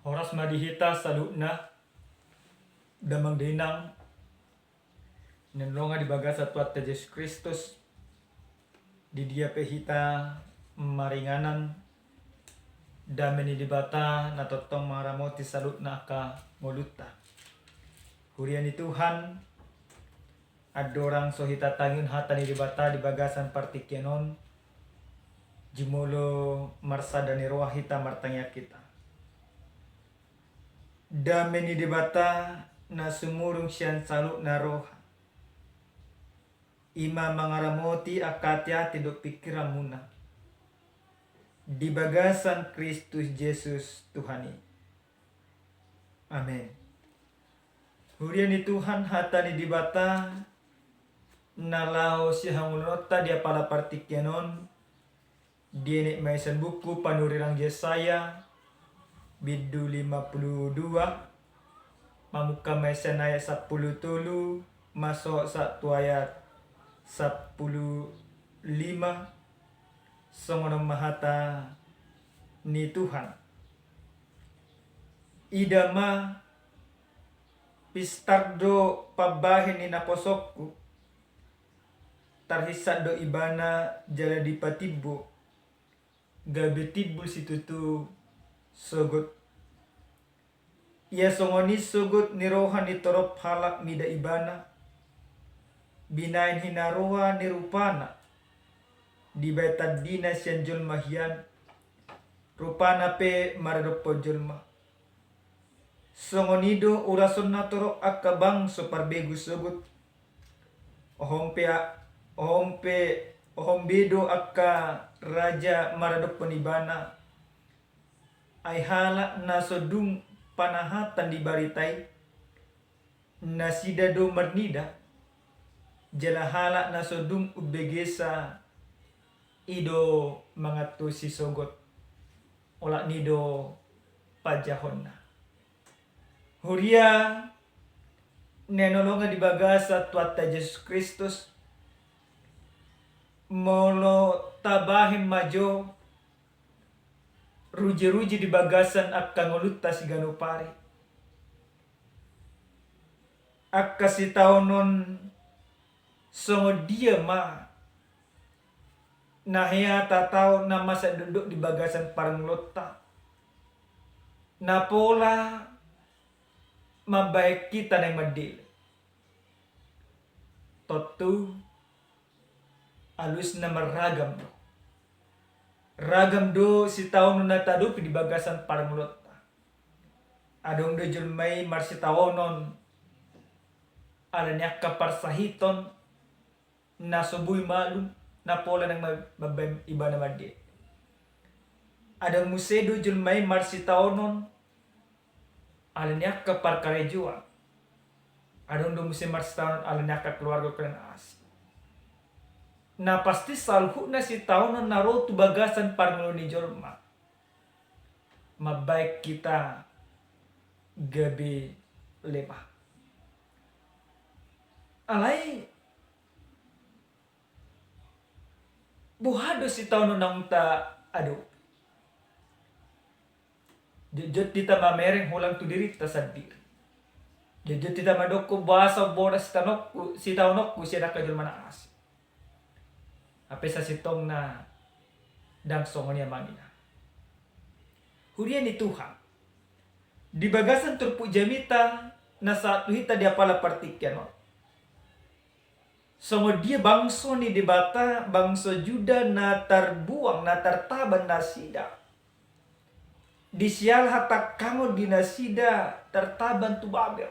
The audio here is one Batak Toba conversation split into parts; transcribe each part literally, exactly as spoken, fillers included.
Horas ma di hita saluhutna, damang dainang, na hinaholongan di bagasan Tuhanta Jesus Kristus, di dia pe hita maringanan, dame ni Debata na tongtong mangaramoti saluhutna angka ngolunta. Huria ni Tuhan, andorang so hita tangihon hata ni Debata di bagasan partingkian on, jumolo marsada ni roha hita martangiang hita. Dame ni Debata na sumurung sian saluhutna roha, i ma mangaramoti angka ateate dohot pingkiranmuna di bagasan Kristus Jesus Tuhan i. Amen. Huria ni Tuhan, hata ni Debata na laho sihangoluonta di apala partingkian on, dienet ma i sian buku panurirang Jesaya, bindu lima pulu dua, mamungka ma i sian ayat sampulu tolu, masohot sahat tu ayat sampulu lima, songon on ma hata ni Tuhan. Ida ma, pistar do pambahen ni naposongku, tarhinsat do ibana jala dipatimbo, gabe timbul situtu sogot. Ia songon i sogot ni roha ni torop halak mida ibana, binahen hinaroa ni rupana, dibahen tandina sian jolma hian, rupana pe maradophon jolma. Songon i do urasonna torop angka bangso parbegu sogot. Ohom pe a-, ohom pe, ohom be do angka raja maradophon ibana. Ai halak na so dung panahatan di barita i, nasida do marnida, jala halak na so dung umbegesa i do mangantusi sogot, olat ni do panjahonna. Huria na hinaholongan di bagasan Tuhanta Jesus Kristus, molo tabahen ma jo ruji-ruji di bagasan angka ngolunta siganup ari. Angka sitaonon songon dia ma na hea tataon na masa dokdok di bagasan parngoluonta, na pola mambahen hita naeng mandele. Tontu alusna marragam do. Ragam do sitaonon na taadopi di bagasan parngoluonta. Adong do jolma i marsitaonon ala ni angka parsahiton na so boi malum, na pola naeng ma-, mambahen ibana mandele. Adong muse do jolma i marsitaonon ala ni angka parkarejoan. Adong do muse marsitaonon ala ni angka keluarga, keluarga na asing. Na pasti saluhutna sitaonon na ro tu bagasan parngoluon ni jolma mambahen hita gabe lemah. Alai boha do sitaonon naung taadopi? Jotjot hita mamereng holan tu dirinta sandiri. Jotjot hita mandokkon boasa boras sitaononku, sitaononku sian angka jolma na asing. Hape sasintongna ndang songon i amang inang. Huria ni Tuhan, di bagasan turpuk jamita na sahat tu hita di apala partingkian on, songon dia bangso ni Debata, bangso Juda na tarbuang, na tartaban nasida. Di siala hatangkangon di nasida tartaban tu Babel.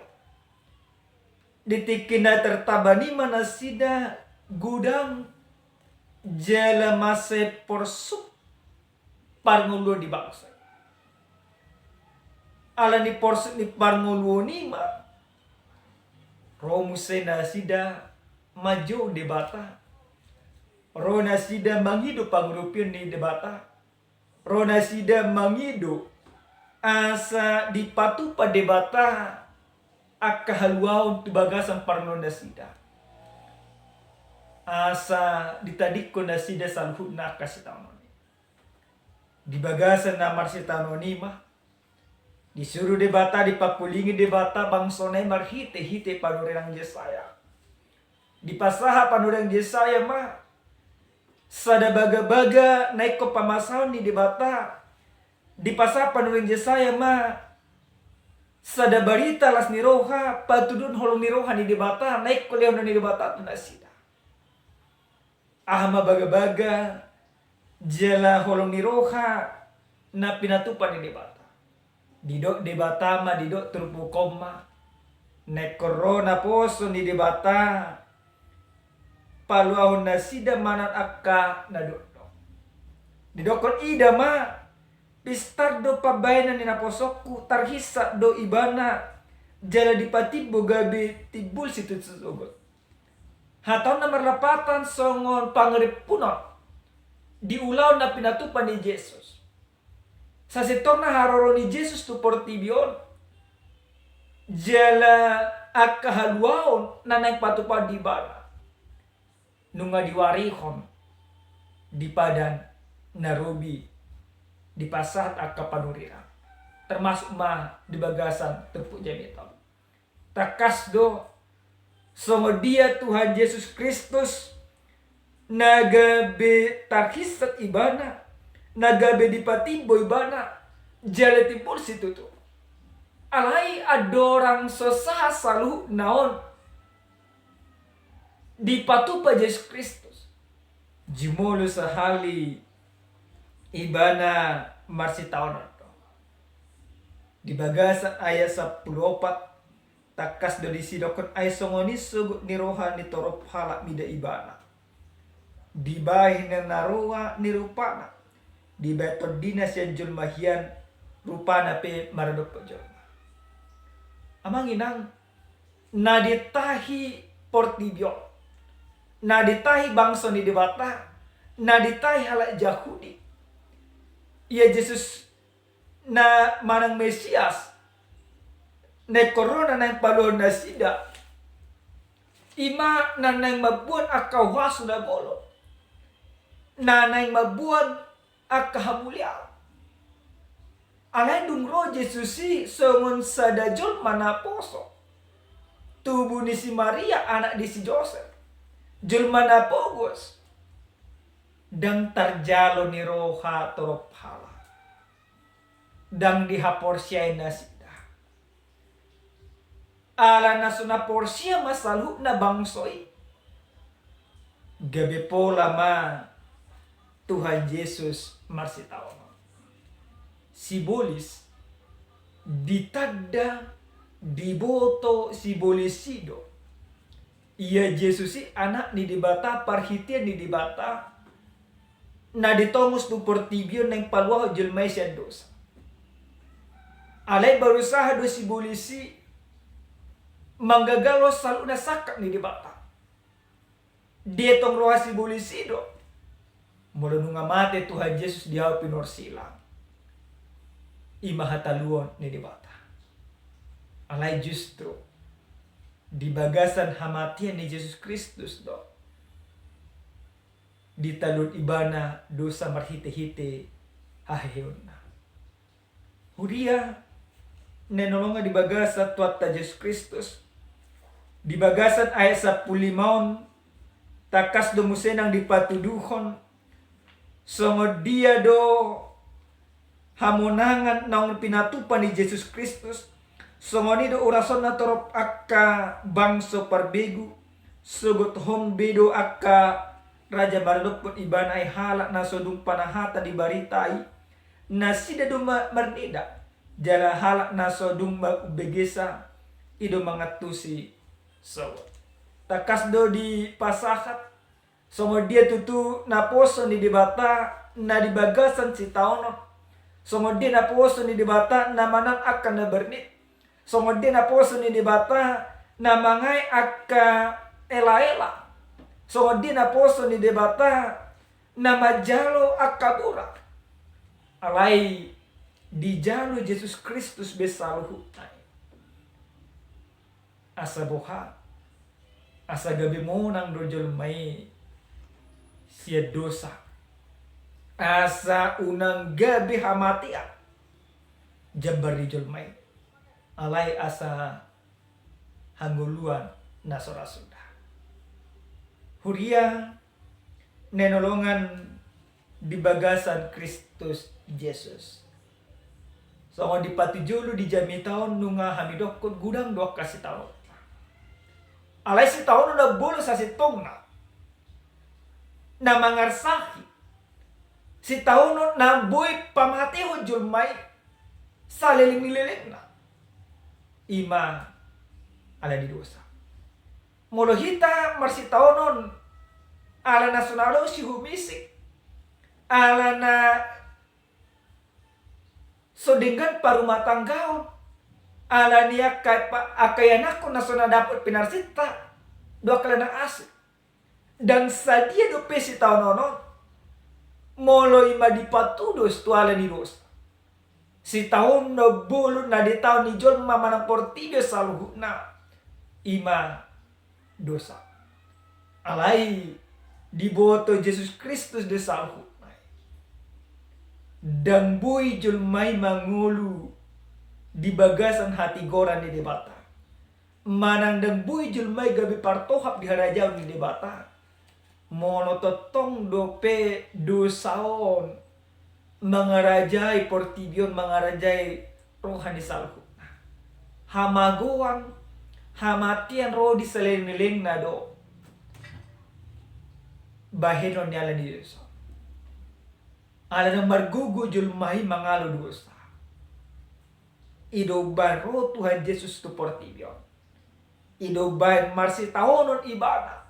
Di tingki na tartaban i ma nasida godang jala mansai porsuk parngoluon di bangso i. Ala ni porsuk ni parngoluon i ma ro muse nasida manjou Debata. Ro nasida mangido pangurupion ni Debata. Ro nasida mangido asa dipatupa Debata angka haluaon tu bagasan parngoluon nasida. Asa ditadingkon nasida saluhutna angka sitaonon i. Di bagasan na marsitaonon i ma Disuru Debata, dipangkulingi Debata bangsona i marhite-hite panurirang Jesaya. Dipasahat panurirang Jesaya ma sada bagabaga na ingkon pamasaon ni Debata. Dipasahat panurirang Jesaya ma sada barita las ni roha, patuduhon holong ni roha ni Debata na ingkon lehonon ni Debata tu nasida. Aha ma bagabaga jala holong ni roha na pinatupa ni Debata? Didok Debata ma, didok turpuk on ma, na ingkon ro naposo ni Debata paluahon nasida manang angka na dokdok. Didokkon, ida ma, pistar do pambahenan ni naposongku, tarhinsat do ibana, jala dipatimbo gabe timbul situtu sogot. Hata on na marlapatan songon pangarimpunon di ulaon na pinatupa ni Jesus. Sasintongna haroro ni Jesus tu portibi on jala angka haluaon na naeng patupaon di ibana, nunga diwarihon di padan na robi dipasahat angka panurirang, termasuk ma di bagasan turpuk jamita on. Tangkas do, songon dia Tuhan Jesus Kristus na gabe tarhinsat ibana, na gabe dipatimbo ibana, jala timbul situtu. Alai andorang so sahat saluhutna on dipatupa Jesus Kristus, jumolo sahali ibana marsitaonon do. Di bagasan ayat sampulu opat, tangkas do disi didokkon, ai songon i sogot ni roha ni torop halak mida ibana. Dibahen na roa ni rupana, dibahen tondina sian jolma hian, rupana pe maradophon jolma. Amang inang, na ditahi portibi on, na ditahi bangso ni Debata, na ditahi halak Jahudi. Ia Jesus na manang Mesias na ingkon ro na naeng paluahon nasida, i ma na naeng mamboan angka uasu na bolon, na naeng mamboan angka hamuliaon. Alai dung ro Jesus i songon sada jolma na poso, tubu ni si Maria anak ni si Josep, jolma na pogos, ndang tarjalo ni roha torop halak, ndang dihaporseai nasida. Ala na so na porsea ma saluhutna bangso i, gabe pola ma Tuhan Jesus marsitaonon. Sibolis ditanda, diboto sibolis i do. Ia Jesus i Anak ni Debata, parhitean ni Debata, na ditongos tu portibi on naeng paluahon jolma i sian dosa. Alai barusaha do sibolis i manggagalhon saluhutna sangkap ni Debata. Dietong roha sibolis i do, molo nunga mate Tuhan Jesus di hau pinorsilang, i ma hataluon ni Debata. Alai justru di bagasan hamatean ni Jesus Kristus do ditaluhon ibana dosa marhitehite haheheonna. Huria na hinaholongan di bagasan Tuhanta Jesus Kristus, di bagasan ayat sampulu lima on, tangkas do muse nang dipatuduhon songon dia do hamonangan naung pinatupa ni Jesus Kristus. Songon i do urasonna torop angka bangso parbegu, sogot hombe do angka raja maradophon ibana i halak na so dung panahata di barita i, nasida do ma-, marnida, jala halak na so dung ma-, umbegesa i do mangantusi sogot. Tangkas do dipasahat songon dia tutu naposo ni Debata na di bagasan sitaonon, songon dia naposo ni Debata na manang angka na bernit, songon dia naposo ni Debata na mangae angka elaela, songon dia naposo ni Debata na manjalo angka borat. Alai dijalo Jesus Kristus be saluhutna i. Asa boha? Asa gabe monang do jolma i sian dosa. Asa unang gabe hamatean. jambar ni jolma i, alai asa hangoluan na so ra suda. Huria na hinaholongan di bagasan Kristus Jesus, songon dipatujolo di jamita on nunga hami dokkon godang do angka sitaononta. Alai sitaonon na bolon sasintongna, na mangarsahi, sitaonon na boi pamatehon jolma i saleleng ni lelengna, i ma ala ni dosa. Molo hita marsitaonon ala na so na olo sihumisik, ala na so denggan parumatanggaon, ala ni angka, angka ianakhon na so na dapot pinarsinta, do angka na asing, ndang sadia dope sitaonon on molo i ma dipatudos tu ala ni dosa. Sitaonon bolon na ditaon ni jolma manang portibi on saluhutna, i ma dosa. Alai diboto Jesus Kristus do saluhutna i. Ndang boi jolma i mangolu di bagasan hatigoran ni Debata, manang ndang boi jolma i gabe partohap di harajaon ni Debata molo tongtong dope dosa on mangarajai portibi on, mangarajai roha ni saluhutna. Hamagoan, hamatean ro di saleleng ni lelengna do bahenon ni ala ni dosa on. Ala na margogo jolma i mangalo dosa, i do umbahen ro Tuhan Jesus tu portibi on. I do umbahen marsitaonon ibana.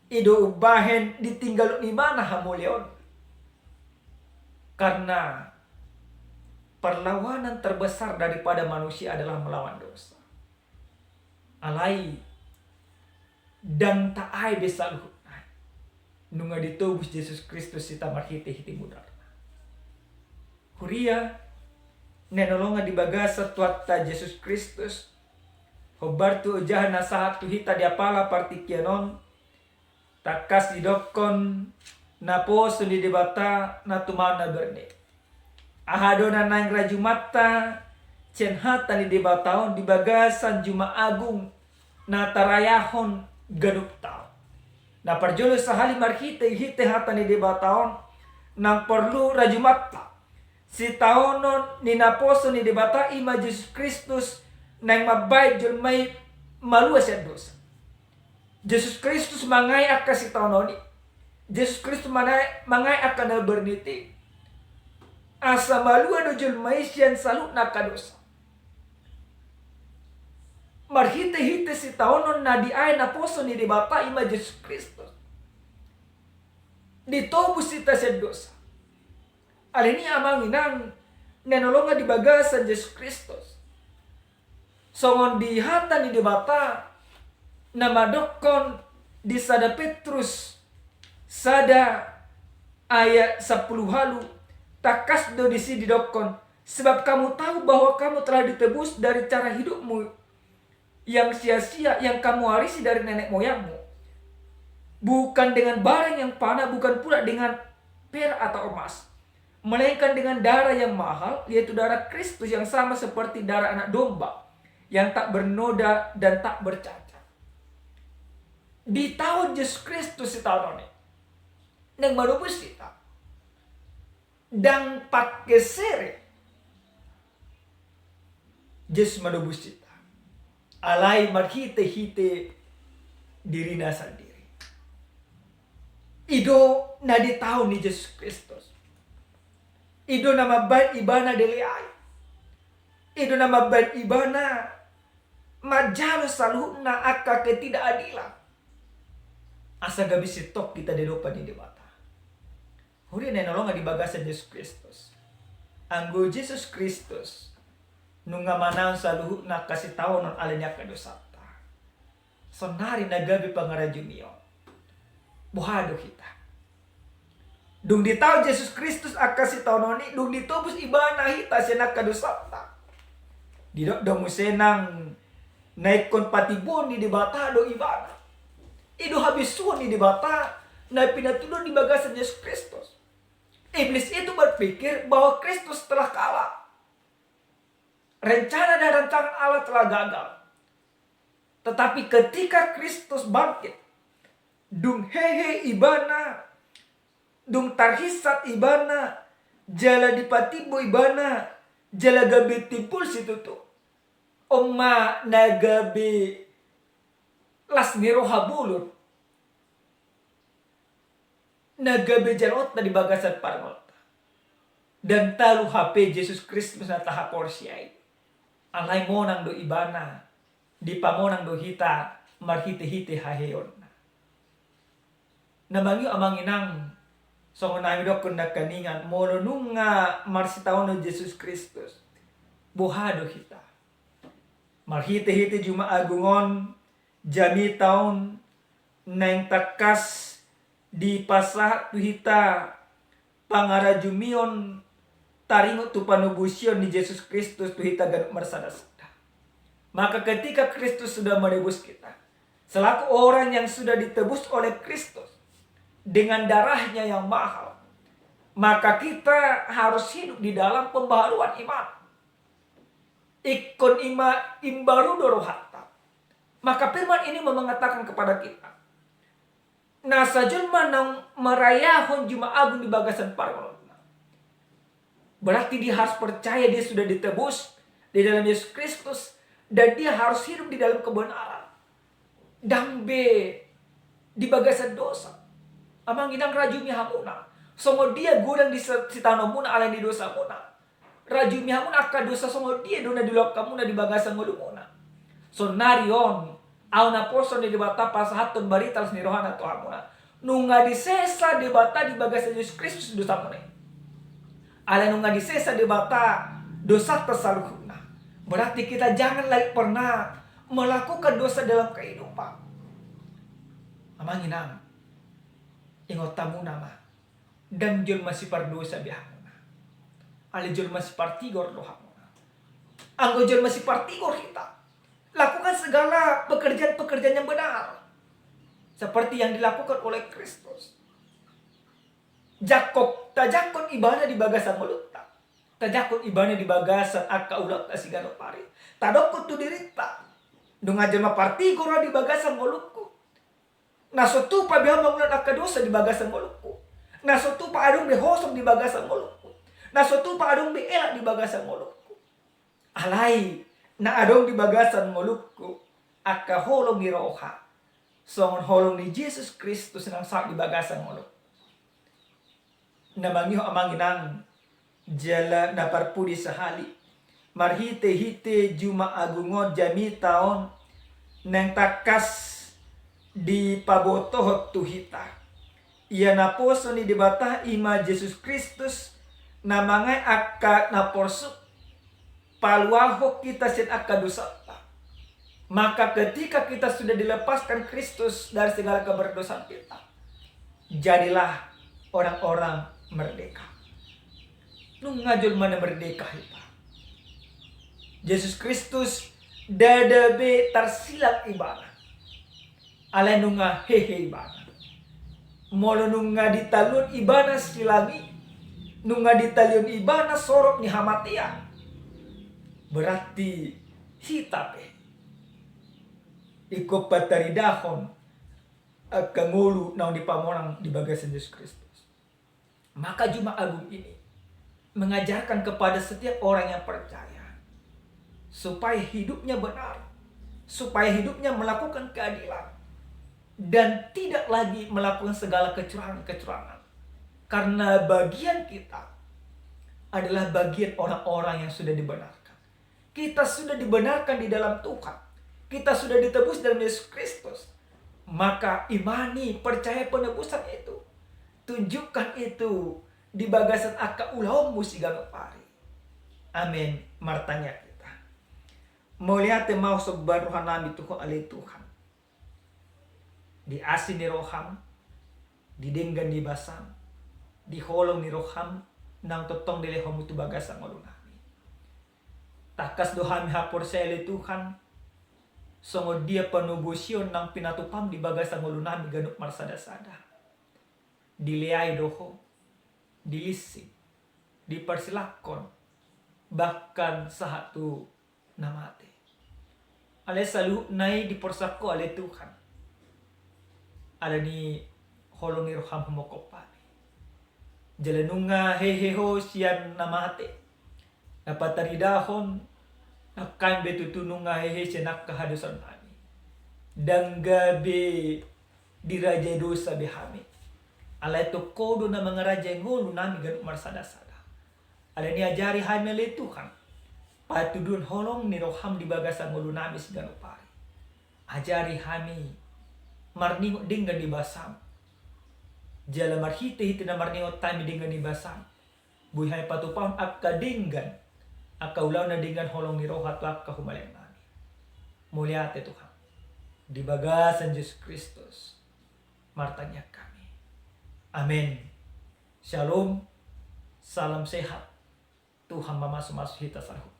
I do umbahen ditinggalhon ibana hamuliaon. Karna perlawanan terbesar daripada manusia adalah melawan dosa. Alai ndang taai be saluhutna i nunga ditobus Jesus Kristus hita marhitehite mudarna. Huria na hinaholongan di bagasan Tuhanta Jesus Kristus, hombar tu ojahan na sahat tu hita di apala partingkian on, tangkas didokkon naposo ni Debata na tumaon na bernit. Aha do na naeng rajumanta sian hata ni Debata on di bagasan Juma Agung na tarayahon ganup taon? Na parjolo sahali marhitehite hata ni Debata on, naung porlu rajumanta sitaonon ni naposo ni Debata, i ma Jesus Kristus, naeng mambahen jolma i malua sian dosa. Jesus Kristus mangae angka sitaonon i. Jesus Kristus mangae, mangae angka na bernit i, asa malua do jolma i sian saluhutna angka dosa. Marhitehite sitaonon na diae naposo ni Debata, i ma Jesus Kristus, ditobus hita sian dosa. Alani i, amang inang na hinaholongan di bagasan Jesus Kristus, songon di hata ni Debata na mandokkon di sada Petrus sada ayat sampulu ualu, tangkas do disi didokkon: Sebab kamu tahu bahwa kamu telah ditebus dari cara hidupmu yang sia-sia yang kamu warisi dari nenek moyangmu, bukan dengan barang yang fana, bukan pula dengan perak atau emas, melainkan dengan darah yang mahal, yaitu darah Kristus yang sama seperti darah anak domba yang tak bernoda dan tak bercacat. Ditaon Jesus Kristus sitaonon i, naeng manobus hita. Ndang pake sere Jesus manobus hita, alai marhitehite dirina sandiri. I do na ditaon ni Jesus Kristus. I do na mambahen ibana dileai. I do na mambahen ibana manjalo saluhutna angka ketidakadilan, asa gabe sintong hita di adopan ni Debata. Huria na hinaholongan di bagasan Jesus Kristus, anggo Jesus Kristus nunga manaon saluhutna angka sitaonon ala ni angka dosanta, saonari na gabe pangarajumi on, boha do hita? Dung ditaon Jesus Kristus angka sitaonon i, dung ditobus ibana hita sian angka dosanta, didok do muse nang na ingkon patimboon ni Debata do ibana. I do habisuhon ni Debata na pinatuduhon di bagasan Jesus Kristus. Iblis itu berpikir bahwa Kristus telah kalah. Rencana dan rancangan Allah telah gagal. Tetapi ketika Kristus bangkit, dung hehe ibana, dung tarhinsat ibana, jala dipatimbo ibana, jala gabe timbul situtu. On ma na gabe las ni roha bolon na gabe jaloonta di bagasan parngoluonta. Dan talu hape Jesus Kristus na tahaporseai. Alai monang do ibana, dipamonang do hita marhitehite haheheonna. Na mangihut amang inang, songon na hami dokkon nangkaningan, molo nunga marsitaonon Jesus Kristus, boha do hita? Marhitehite Juma Agung on, jamita on naeng tangkas dipasahat tu hita pangarajumion taringot tu panobusion ni Jesus Kristus tu hita ganup marsada-sada. Maka ketika Kristus sudah menebus kita, selaku orang yang sudah ditebus oleh Kristus dengan darahnya yang mahal, maka kita harus hidup di dalam pembaharuan iman. Ingkon ima imbaru do rohanta. Maka firman ini mengatakan kepada kita, nasa jolma naung marayahon Juma Agung di bagasan parngoluonna, berarti dia harus percaya dia sudah ditebus di dalam Yesus Kristus, dan dia harus hidup di dalam kebenaran. Ndang be di bagasan dosa. Amang inang, rajumi hamuna. Songon dia godang di se-, sitaonomuna ala ni dosamuna. Rajumi hamuna angka dosa songon dia do na dilakukanmuna di bagasan ngolumuna. Saonnari on, ahu naposo ni Debata pasahathon barita las ni rohana tu hamuna. Nunga disesa Debata di bagasan Jesus Kristus dosamuna i. Alai nunga disesa Debata dosanta saluhutna. Berarti kita jangan lagi pernah melakukan dosa dalam kehidupan. Amang inang, ingot hamuna ma. Ndang jolma sipardosa be hamuna. Alai jolma sipartigor do hamuna. Anggo jolma sipartigor hita, lakukan segala pekerjaan-pekerjaan yang benar, seperti yang dilakukan oleh Kristus. Jangkon, tajangkon ibana di bagasan ngolunta. Tajangkon ibana di bagasan angka ulaonta siganup ari. Tadokkon tu dirinta, nunga jolma partigor ahu di bagasan ngolungku. Na so tupa be ahu mangulang angka dosa di bagasan ngolungku. Na so tupa adong be hosom di bagasan ngolungku. Na so tupa adong be elak di bagasan ngolungku. Alai na adong di bagasan ngolungku angka holong ni roha, songon holong ni Jesus Kristus naung saut di bagasan ngolungku. Na mangihut amang inang, jala na parpudi sahali, marhitehite Juma Agung on, jamita on, naeng tangkas dipabotohon tu hita. Ia naposo ni Debata i ma Jesus Kristus, na mangae angka na porsuk, paluahon hita sian angka dosanta. Maka ketika kita sudah dilepaskan Kristus dari segala keberdosaan kita, jadilah orang-orang merdeka. Nunga jolma na merdeka hita. Jesus Kristus ndada be tarsilang ibana. Alai nunga hehe ibana. Molo nunga ditalion ibana silang i, nunga ditalion ibana sorop ni hamatean, berarti hita pe ingkon pataridahon angka ngolu naung dipamonang di bagasan Jesus Kristus. Maka Juma Agung ini mengajarkan kepada setiap orang yang percaya supaya hidupnya benar, supaya hidupnya melakukan keadilan, dan tidak lagi melakukan segala kecurangan-kecurangan. Karena bagian kita adalah bagian orang-orang yang sudah dibenarkan. Kita sudah dibenarkan di dalam Tuhan. Kita sudah ditebus dalam Yesus Kristus. Maka imani, percaya penebusan itu. Tunjukkan itu di bagasan angka ulaonmu siganup ari. Amen. Martangiang hita. Mauliate ma hombar rohanami tu Ho ale Tuhan. Di asi ni roham, di denggan ni basam, di holong ni roham, naung tongtong dilehonmu tu bagasan ngolunami. Tangkas do hami haporseai ale Tuhan, songon dia panobusion naung pinatupam di bagasan ngolunami ganup marsada-sada. Dileai do Ho, dilinsing, diparsilangkon, bahkan sahat tu na mate. Alai saluhutna i diporsak Ho ale Tuhan. Alani holong ni roham humongkop hami. Jala nunga hehe Ho sian na mate. Na pataridahon, angka hami be tutu nunga hehe sian angka hadosaon nami. Ndang gabe dirajai dosa be hami. Alai tong Ho do na mangarajai ngolu nami ganup marsada-sada. Alani ajari hami ale Tuhan. Patuduhon holong ni roham di bagasan ngolu nami siganup ari. Ajari hami marningot denggan di basam. Jala marhite-hite na marningot hami denggan di basam. Boi hami patupahon angka denggan, angka ulaon na denggan holong ni roha tu angka humaliang nami. Mauliate Tuhan. Di bagasan Jesus Kristus martangiang hami. Amen. Shalom. Salam sehat. Tuhan mamasu-masu hita saluhut.